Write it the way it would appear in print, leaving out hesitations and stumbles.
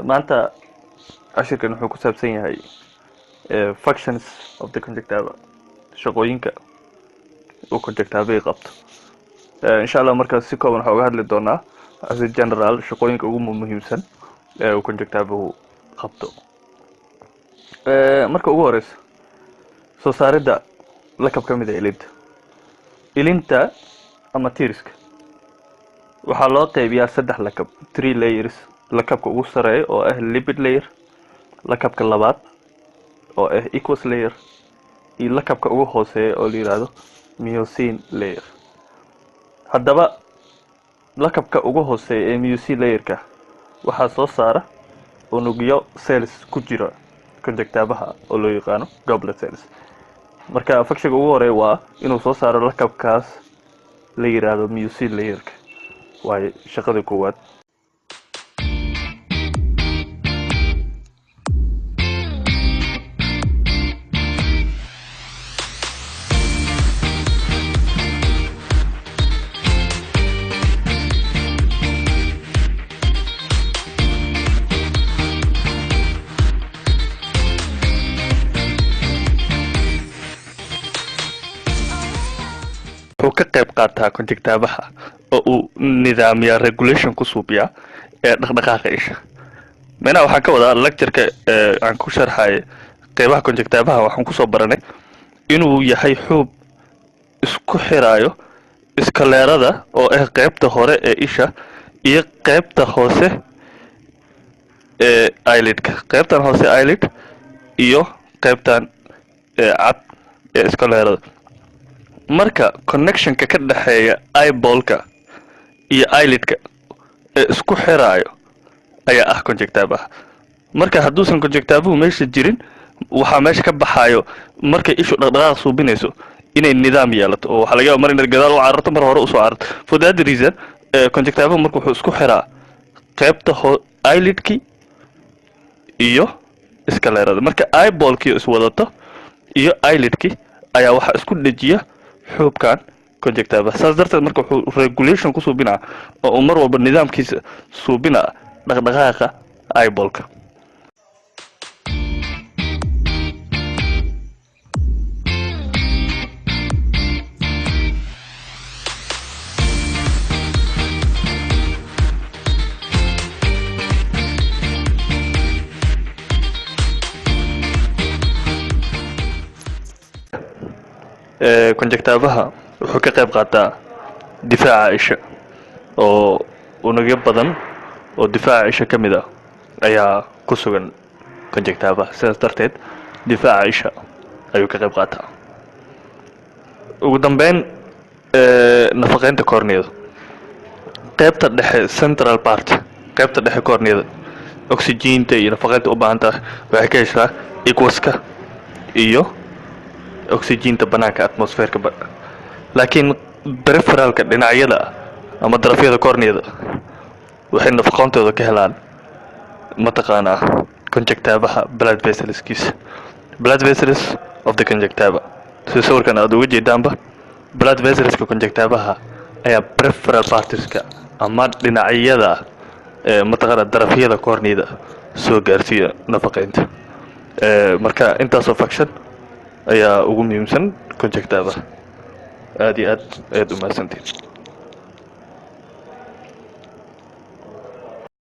Maanta cashirkan wuxuu ku saabsan yahay functions of the conjunctiva, shaqooyinka uu conjunctiva qabto. Insha Allah markaas si kooban waxaan uga hadli doonaa as a general shaqooyinka ugu muhiimsan ee uu conjunctivahu qabto. Marka ugu horeysa, soo saaridda lakab ka mid ah ilinta. Ilinta ama tearska waxaa loo qeybiyaa saddex lakab, three layers: lakabka ugu sareeya oo ah lipid layer, lakabka labaad oo ah aqueous layer, iyo lakabka ugu hooseeya oo la yiraahdo mucin layer. Haddaba lakabka ugu hooseeya ee mucin layerka waxaa soo saara unugyo, cells ku jira conjunctivaha oo loo yaqaano goblet cells. Marka functionka ugu horeeya waa inuu soo saaro lakabkaas la yiraahdo mucin layerka, waayo shaqada koowaad. Wuxuu ka qayb qaataa conjunctivaha oo uu nidaamiyaa, regulation ku suubiyaa ee dhaqdhaqaaqa isha. Micnaha waxaan ka wadaa, lectureka aan ku sharxay qeybaha conjunctivaha waxaan kusoo baranay inuu yahay xuub isku xiraayo sclerada oo ah qeybta hore ee isha iyo qeybta hoose ee eyelidka, qeybtan hoose eyelid iyo qeybtan cad ee sclerada. Marka connectionka ka dhexeeya eyeballka iyo eyelidka ee isku xiraayo ayaa ah conjunctivaha. Marka hadduusan conjunctivahu meesha jirin, waxaa meesha ka baxaayo markay ishu dhaqdhaqaaq suubinayso inay nidaam yeelato, oo waxaa laga yaaba mar inaad gadaal u cararto, mar hore usoo cararto. For that reason, conjunctivahu marka wuxuu isku xiraa qaybta eyelidki iyo sclerada. Marka eyeballkii iswadato iyo eyelidki ayaa waxaa isku dhejiya xuubkan conjunctiva. Saas darteed marka wuxuu regulation ku suubinaa oo uu mar walba nidaamkiisa suubinaa dhaqdhaqaaqa eyeballka. Conjunctivaha wuxuu ka qayb qaataa difaaca isha, oo unugyo badan oo difaaca isha ka mid ah ayaa ku sugan conjunctivaha. Sidaas darteed difaaca isha ayuu ka qayb qaataa. Ugu dambeyn, nafaqeynta corneada, qaybta dhexe, central part, qaybta dhexe corneada oxygenta iyo nafaqeynta u baahan tahay waxay ka heshaa aqueouska iyo oxygenta banaanka atmosphereka, laakiin peripheralka, dhinacyada ama darafyada corneada, waxay nafaqoontooda ka helaan mataqaanaa conjunctivaha blood vesselskiisa, blood vessels of the conjunctiva. Sida sawirkan aad uga jeedaanba, blood vesselska conjunctivaha ayaa peripheral partska ama dhinacyada ee mataqaana darafyada corneada soo gaarsiiya nafaqeynta. Marka intaasoo function ayaa ugu muhiimsan conjunctiva. Aad iyo aad ayaad u mahadsantihin.